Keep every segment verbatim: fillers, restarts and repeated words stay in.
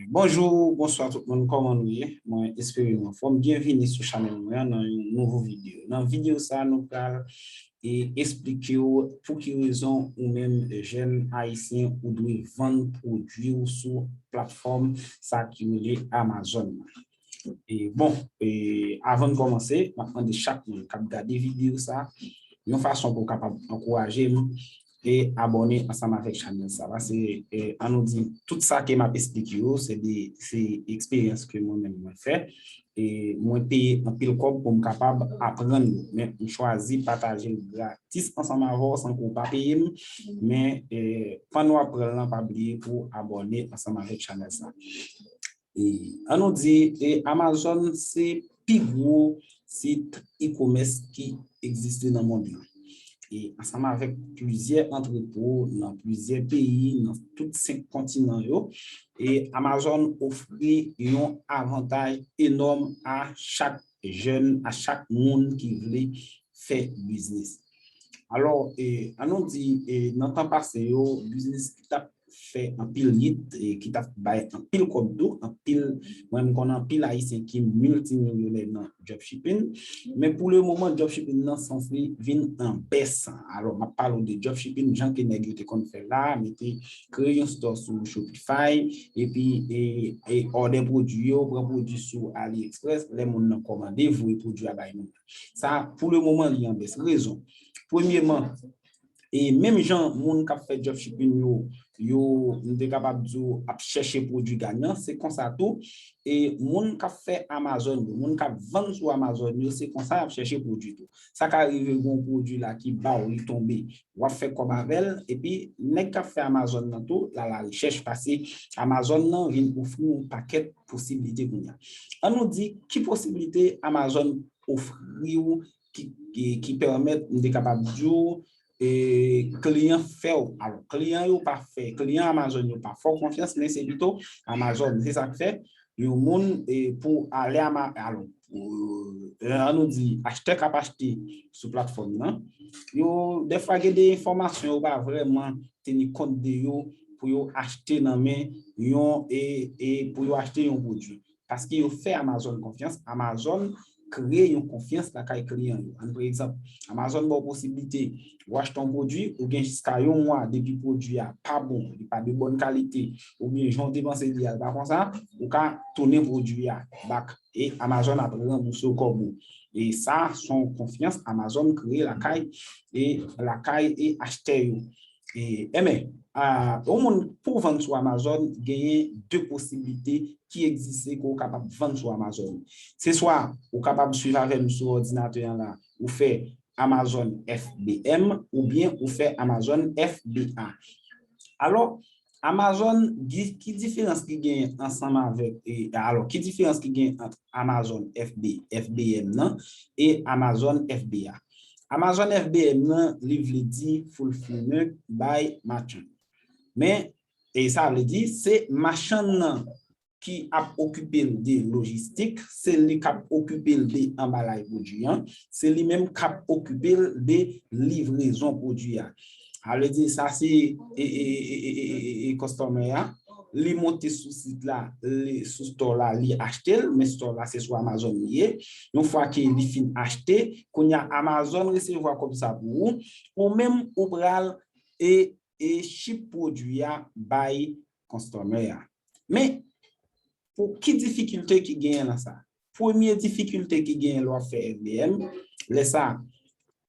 Bonjou, bonswa tout moun, kòman nou ye? Mwen espere nou anfòm. Byenvini sou chanèl mwen an nan yon nouvo videyo. Nan videyo sa a, nou pral e, eksplike w pou ki rezon ou menm jèn ayisyen ou dwe vann pwodui w sou platfòm sa ki rele Amazon nan. E, bon, e, avan n kòmanse, m ap mande chak moun k ap gade videyo sa a, yon fason pou w kapab ankouraje m, e abòne ansanm avèk chanèl sa. Paske, e, an nou di, tout sa ke m ap eksplike yo, se de, se eksperyans ke mwen menm mwen fè. E mwen peye anpil kòb pou m kapab aprann yo. Men m chwazi pataje l gratis ansanm avè w san ke w pa peye m. Men, e, pandan w ap pran l lan, pa bliye pou w abòne ansanm avèk chanèl sa. E, an nou di, e, Amazon se pi gwo sit e-commerce ki egziste nan mond lan. E ansanm avèk plizyè antrepo nan plizyè peyi, nan tout senk kontinan yo, e Amazon ofri yon avantaj enòm a chak jèn, a chak moun ki vle fè biznis. Alò, e, an nou di, e, nan tan pase yo, biznis ki t ap fè anpil hit, e ki t ap bay anpil kòb tou, anpil, mwen m konnen anpil Ayisyen ki miltimilyonè nan dropshipping. Men pou le moman, dropshipping nan sans li vin an bès. Alò, m ap pale w de dropshipping, jan ke nèg yo te konn fè la, mete, kreye yon store sou Shopify, epi, e, e òdè pwodui yo, pran pwodui sou AliExpress, lè moun nan kòmande, voye pwodui a bay moun nan. Sa, pou le moman, li an bès. Rezon. Premyeman, e menm jan moun k ap fè dropshipping yo, yo, m te kapab di w, ap chèche pwodui ganyan, se konsa tou, e moun k ap fè Amazon yo, moun k ap vann sou Amazon yo, se konsa y ap chèche pwodui tou. Sa ka rive gen yon pwodui la ki ba w, li tonbe, w ap fè kòb avè l, epi nèg k ap fè Amazon nan tou, l a larechèch, paske Amazon nan vin ofri yon pakèt posiblite kounye a. An nou di, ki posiblite Amazon ofri w ki, ki, ki pèmèt m te kapab di w, e, kliyan fè w. Alò, kliyan yo pa fè, kliyan Amazon yo pa fè w konfyans, men se pito Amazon. Se sa k fè, yon moun, e, pou ale Ama-, alò, pou, e, an nou di, achtè k ap achte sou platfòm nan, yo, dèfwa gen de enfòmasyon yo pa vrèman teni kont de yo pou yo achte nan men yon, e, e pou yo achte yon pwodui. Paske yo fè Amazon konfyans, Amazon kreye yon konfyans lakay kliyan yo. Ann pran egzanp, Amazon ba w posiblite, ou achte yon pwodui, ou gen jiska yon mwa depi pwodui a pa bon, li pa de bòn kalite, oubyen jan w te panse li a, li pa konsa, ou ka tounen pwodui a back. E Amazon ap ranbouse w kòb ou. E sa, se yon konfyans Amazon kreye lakay, e lakay e achtè yo. E, enben, a, yon moun pou vann sou Amazon, genyen de posiblite ki egziste ke w kapab vann sou Amazon. Se swa ou kapab swiv avè m sou òdinatè an la, ou fè Amazon F B M, oubyen ou fè Amazon F B A. Alò, Amazon, ki, ki diferans ki genyen ansanm avèk, e, alò, ki diferans ki genyen ant Amazon F B, F B M nan e Amazon F B A? Amazon F B M nan, li vle di Fulfillment by Merchant. Men, e sa vle di, se machann nan ki ap okipe l de lojistik, se li k ap okipe l de anbalay pwodui an, se li menm k ap okipe l de livrezon pwodui a. Sa vle di, sa se, e, e, e customer a, li monte sou sit la, li, sou store la, li achte l, men store la se sou Amazon li ye. Yon fwa ke li fin achte, kounye a Amazon resevwa kòb sa pou ou, ou menm ou pral e, e ship pwodui a bay customer a. Men, pou ki difikilte ki genyen nan sa? Premye difikilte ki genyen lè w ap fè F B M, lè sa,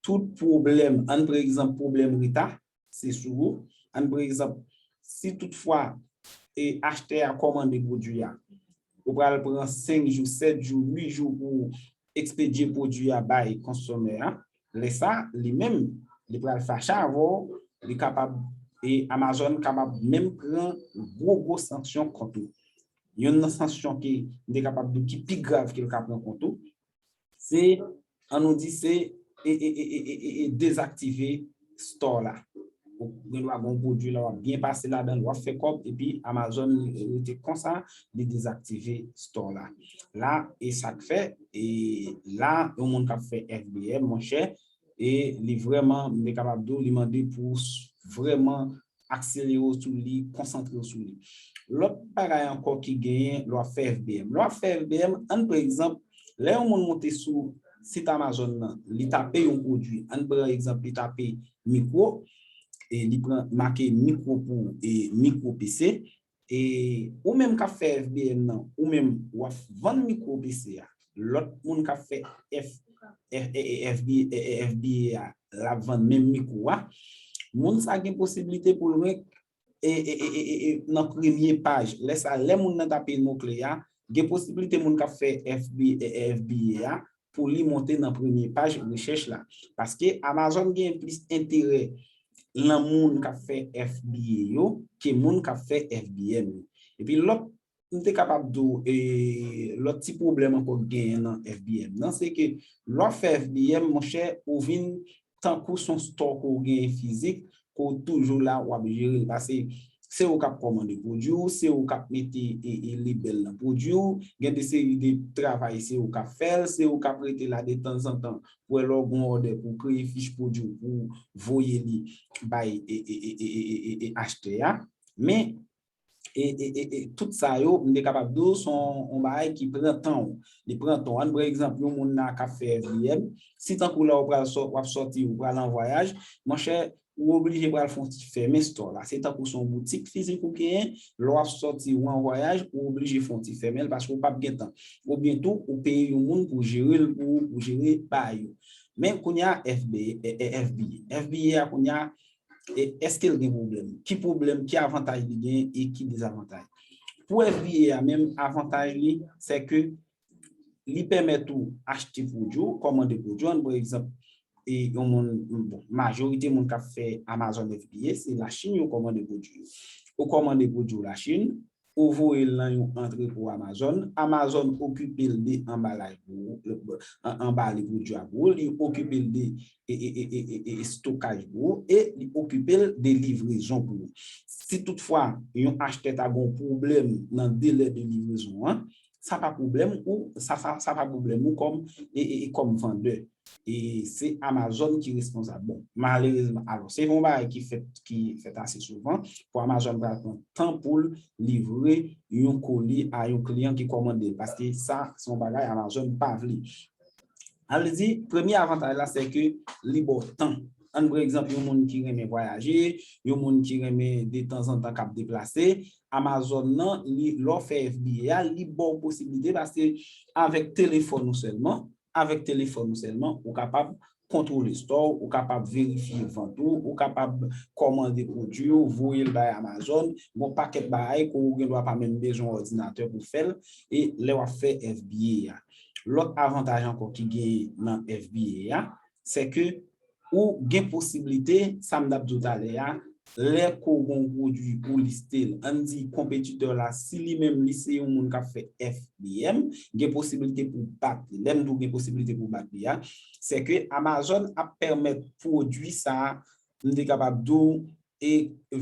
tout pwoblèm, ann pran egzanp pwoblèm reta, se sou ou. Ann pran egzanp, si toutfwa, e, achtè a kòmande pwodui a, ou pral pran senk jou, sèt jou, uit jou pou ekspedye pwodui a bay konsomè a, lè sa, li menm, li pral fache avè w, li kapab, e Amazon kapab menm pran gwo, gwo sanksyon kont ou. Yonn nan sanksyon ke m te kapab di w ki pi grav ke l ka pran kont ou, se, ann nou di, se, e, e, e, e, e, e, e dezaktive store la. Ou gen dwa gen yon pwodui la, w ap byen pase ladan l, w ap fè kòb, epi Amazon rete konsa, li dezaktive store la. La, e sa k fè, e la, yon moun k ap fè F B M, monchè, e li vrèman, m te kapab di w, li mande pou w s-, vrèman akselere w sou li, konsantre w sou li. Lòt bagay ankò ki genyen lè w ap fè F B M. Lè w ap fè F B M, ann pran egzanp, lè yon moun monte sou sit Amazon nan, li tape yon pwodui. Ann pran egzanp, li tape mikwo, e li pran make mikwo pou e mikwo P C. E ou menm k ap fè F B M nan, ou menm w ap vann mikwo P C a. Lòt moun k ap fè F, F, e, e, F B, e, e, F B A a, l ap vann menm mikwo a. Moun sa gen posiblite pou l rank e, e, e, e, e, e, nan premye paj. Lè sa, lè moun nan tape mo kle a, gen posiblite moun k ap fè F B, e, e, F B A a pou li monte nan premye paj rechèch la. Paske Amazon gen plis enterè nan moun k ap fè F B A yo ke moun k ap fè F B M yo. Epi lòt, m te kapab di w, e, lòt ti pwoblèm ankò k genyen nan F B M nan, se ke lè w ap fè F B M, monchè, ou vin tankou se yon store ke w genyen fizik, ke w toujou la, w ap jere l. Paske se ou k ap kòmande pwodui w, se ou k ap mete e, e, lebèl nan pwodui w, gen de seri de travay se ou k ap fè l, se ou k ap rete la de tanzantan pou wè lè w gen yon òdè pou w kreye fich pwodui w pou w voye li bay e, e, e, e, e, e, e, e achtè a. Men, e, e, e, e, tout sa yo, m te kapab di w, se yon, yon bagay ki pran tan w. Li pran tan w. Ann pran egzanp, yon moun la k ap fè F B M, si tankou lè w pral sò-, w ap sòti, ou pral an vwayaj, monchè, ou oblije pral fè yon ti fèmen store la. Se tankou se yon boutik fizik ou genyen, lè w ap sòti, ou an vwayaj, ou oblije fè yon ti fèmen l paske ou p ap gen tan. Oubyen tou, ou peye yon moun pou jere l pou ou, pou jere bagay yo. Men kounye a, F B A, e, e, F B A. F B A a kounye a, e, èske l gen pwoblèm? Ki pwoblèm, ki avantaj li gen e ki dezavantaj? Pou F B A a menm, avantaj li, se ke li pèmèt ou achte pwodui w, kòmande pwodui w. Ann pran egzanp, e yon moun, bon, majorite moun k ap fè Amazon F B A, se Lachin yo kòmande pwodui yo. Ou kòmande pwodui w Lachin, ou voye l nan yon antrepo Amazon, Amazon okipe l de anbalaj pou ou, an-, anbale pwodui a pou ou, li okipe l de e, e, e, e, e, e, estokaj pou ou, e li okipe l de livrezon pou ou. Si toutfwa yon achtè ta gen yon pwoblèm nan delè de livrezon an, sa pa pwoblèm ou, sa, sa, sa pa pwoblèm ou kòm, e, e, e kòm vandè. E se Amazon ki responsab. Bon, malerezman, alò, se yon bagay ki fèt, ki fèt ase souvan, pou Amazon pral pran tan pou l livre yon koli a yon kliyan ki kòmande l, paske sa, se yon bagay Amazon pa vle. Sa vle di, premye avantaj la, se ke li ba w tan. Ann pran egzanp, yon moun ki renmen vwayaje, yon moun ki renmen de tanzantan k ap deplase, Amazon nan, li, lè w fè F B A a, li ba w posiblite, paske avèk telefòn ou sèlman, avèk telefòn ou sèlman, ou kapab kontwole store w, ou kapab verifye vant ou, ou kapab kòmande pwodui w, voye l bay Amazon, gon pakèt bagay ke w gen dwa pa menm bezwen òdinatè pou fè l, e lè w ap fè F B A a. Lòt avantaj ankò ki genyen nan F B A a, se ke ou gen posiblite, sa m t ap di w talè a, lè ke w gen yon pwodui ou liste l, ann di konpetitè w la, si li menm li se yon moun k ap fè F B M, gen posiblite pou w bat li. Lè m di w gen posiblite pou w bat li a, se ke Amazon ap pèmèt pwodui sa a, m te kapab di w, e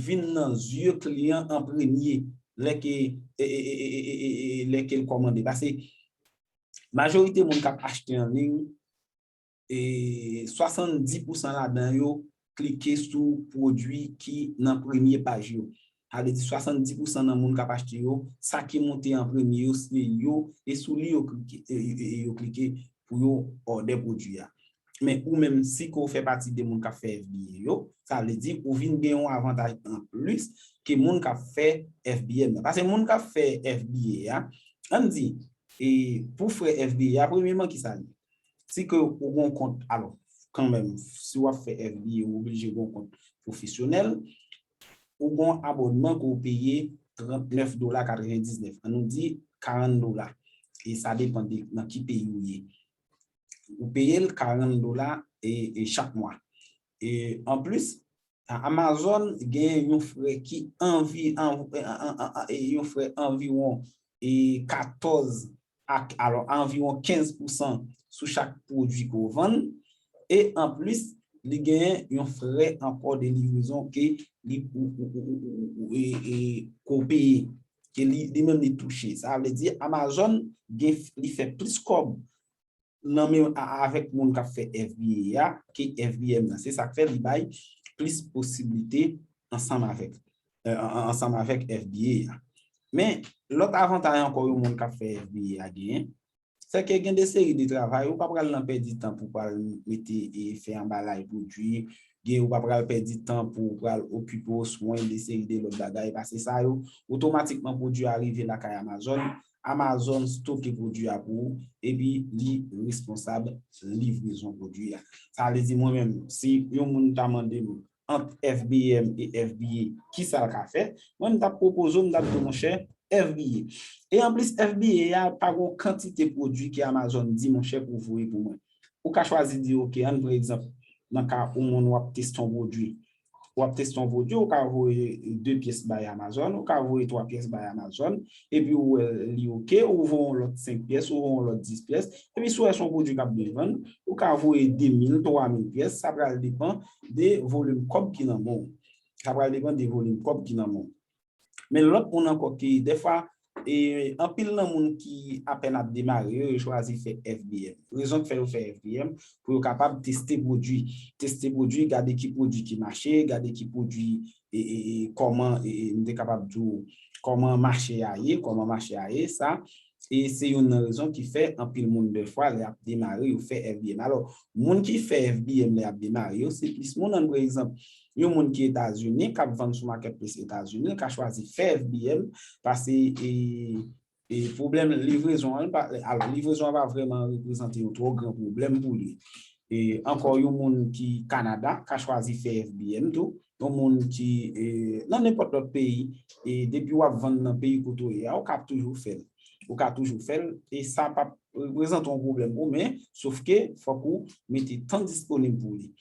vin nan zye kliyan an premye, lè ke, e, e, lè ke l kòmande. Paske majorite moun k ap achte an liy, e swasanndis pousan ladan yo klike sou pwodui ki nan premye paj yo. Sa vle di swasanndis pousan nan moun k ap achte yo, sa ki monte an premye yo, se yo, e sou li yo klike, e, e, e yo klike pou yo òdè pwodui a. Men ou menm, si ke w fè pati de moun k ap fè F B A yo, sa vle di ou vin gen yon avantaj anplis ke moun k ap fè F B M nan. Paske moun k ap fè F B A a, ann di, e pou fè F B A a, premyeman, ki sa l ye? Si ke ou gen yon kont, alò, kanmenm, si w ap fè F B A, ou oblije gen yon kont pwofesyonèl, ou gen yon abònman ke w peye trannèf dola katrevendiznèf. Ann nou di karant dola. E sa depann de nan ki peyi ou ye. Ou peye l karant dola e, e chak mwa. E anplis, Amazon gen yon frè ki anvi, an, an, an, an, e yon frè anviwon e katòz ak, alò, anviwon kenz pousan sou chak pwodui ke w vann. E anplis, li gen yon frè ankò de livrezon ke li, ou, ou, ou, ou, ou, e, e, ke w peye, ke li, li menm li touche. Sa vle di, Amazon gen, li fè plis kòb nan men, a, avèk moun k ap fè F B A a ke F B M nan. Se sa k fè li bay plis posiblite ansanm avèk, ansanm avèk F B A a. Men, lòt avantaj ankò yon moun k ap fè F B A a genyen, se ke gen de seri de travay, ou pa pral nan pèdi tan pou pral mete e fè anbalay pwodui, gen ou pa pral pèdi tan pou pral okipe w swen de seri de lòt bagay, pase sa yo, otomatikman pwodui a rive lakay Amazon, Amazon stoke pwodui a pou ou, epi li responsab livrezon pwodui a. Sa vle di mwen menm, si yon moun ta mande m ant F B M e F B A, kisa l ka fè? Mwen, m t ap pwopoze w, m t ap di w, monchè, F B A. E anplis, F B A a pa gen yon kantite pwodui ke Amazon di, monchè, pou voye pou mwen. Ou ka chwazi di, oke, ann pran egzanp, nan ka yon moun w ap teste yon pwodui. W ap teste yon pwodui, ou ka voye de pyès bay Amazon, ou ka voye twa pyès bay Amazon, epi ou wè li oke, ou voye yon lòt senk pyès, ou voye yon lòt dis pyès, epi si w wè se yon pwodui k ap byen vann, ou ka voye de mil, twa mil pyès, sa pral depann de volim kòb ki nan men w. Sa pral depann de volim kòb ki nan men w. Men lòt moun ankò ki, dèfwa, e, anpil nan moun ki apèn ap demare yo, yo chwazi fè F B M. Rezon k fè yo fè F B M, pou yo kapab teste pwodui. Teste pwodui, gade ki pwodui ki mache, gade ki pwodui, e, e, e, kòman, e, e, m te kapab di w, kòman mache a ye, kòman mache a ye, sa, e se youn nan rezon ki fè anpil moun dèfwa lè y ap demare, yo fè F B M. Alò, moun ki fè F B M lè y ap demare yo, se plis moun, ann pran egzanp, yon moun ki Etazini, k ap vann sou marketplace Etazini, l ka chwazi fè F B M, pase, e, e pwoblèm livrezon an, li pa, alò, livrezon an pa vrèman reprezante yon twò gran pwoblèm pou li. E ankò, yon moun ki Kanada ka chwazi fè F B M tou, yon moun ki, e, nan nenpòt lòt peyi, e depi w ap vann nan peyi kote w ye a, ou ka toujou fè l. Ou ka toujou fè l, e sa p ap reprezante yon pwoblèm pou ou, men, sof ke fòk ou mete tan disponib pou li.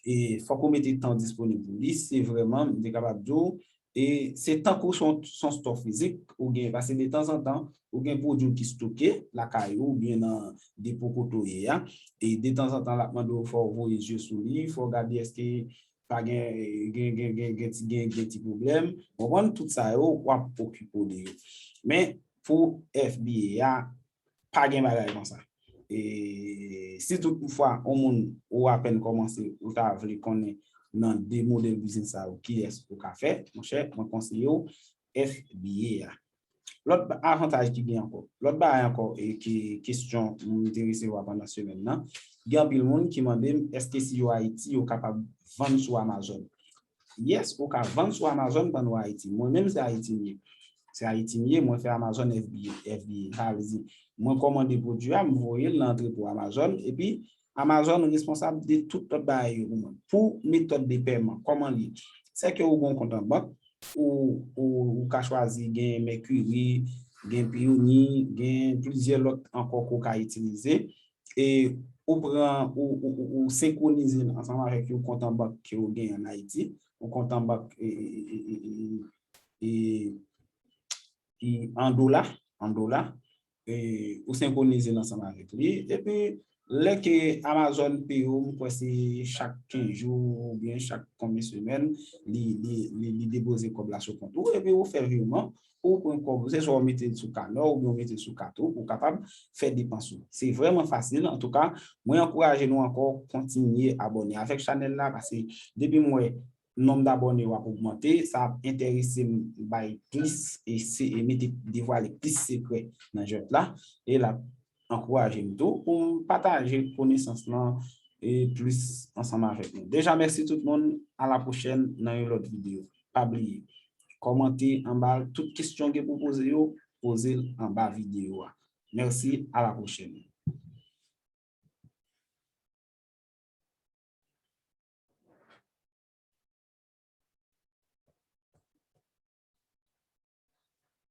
E fòk ou mete tan disponib pou li, se vrèman, m te kapab di w, e se tankou se yon, se yon stòk fizik ou gen, pase detanzantan, ou gen pwodui w ki stoke lakay ou oubyen nan depo kote w ye a. E detanzantan, l ap mande w fò w voye zye sou li, fò w gade èske pa gen, gen, gen, gen, gen ti, gen, gen ti pwoblèm. Ou konprann? Tout sa yo, w ap okipe w de yo. Men, pou F B A a, pa gen bagay konsa. E si tout fwa yon moun ou apèn kòmanse, ou ta vle konnen nan de modèl biznis sa yo, kiyès ou ka fè, monchè, mwen konseye w F B A a. Lòt ba-, avantaj ki gen ankò, lòt bagay ankò, e ki kesyon m te resevwa pandan semèn nan, gen anpil moun ki mande m, èske si yo Ayiti, yo kapab vann sou Amazon? Yes, ou ka vann sou Amazon pandan w Ayiti. Mwen menm, se Ayiti m ye. Se Ayiti m ye, mwen fè Amazon F B A, F B A. Sa vle di, mwen kòmande pwodui a, m voye l nan antrepo Amazon, epi Amazon responsab de tout lòt bagay yo pou mwen. Pou metòd de pèman, kòman l ye? Se ke ou gen yon kont an bank, ou, ou, ou ka chwazi gen Mercury, gen Payoneer, gen plizyè lòt ankò ke w ka itilize. E ou pran, ou, ou, ou, ou senkwonize l ansanm avèk yon kont an bank ke w gen ann Ayiti, yon kont an bank, e, e, e, e, e, e, e, an dola, an dola, e, ou senkwonize l ansanm avèk li. Epi, lè ke Amazon peye w, m kwè se chak kenz jou oubyen chak konbyen semèn, li, li, li, li depoze kòb la sou kont ou, epi ou fè vireman, ou pran kòb ou, se swa ou mete l sou kanè w oubyen ou mete l sou kat ou, pou w kapab fè depans ou. Se vrèman fasil. Antouka, mwen ankouraje nou ankò kontinye abòne avèk chanèl la, paske depi m wè nonb dabòne yo ap ogmante, sa ap enterese m bay plis e se, e mete devwale plis sekrè nan jwèt la, e l ap ankouraje m tou pou m pataje konesans lan e plis ansanm avèk nou. Deja, mèsi tout moun, a la pwochèn nan yon lòt videyo. Pa bliye, kòmante anba, tout kesyon gen pou poze yo, poze l anba videyo a. Mèsi, a la pwochèn.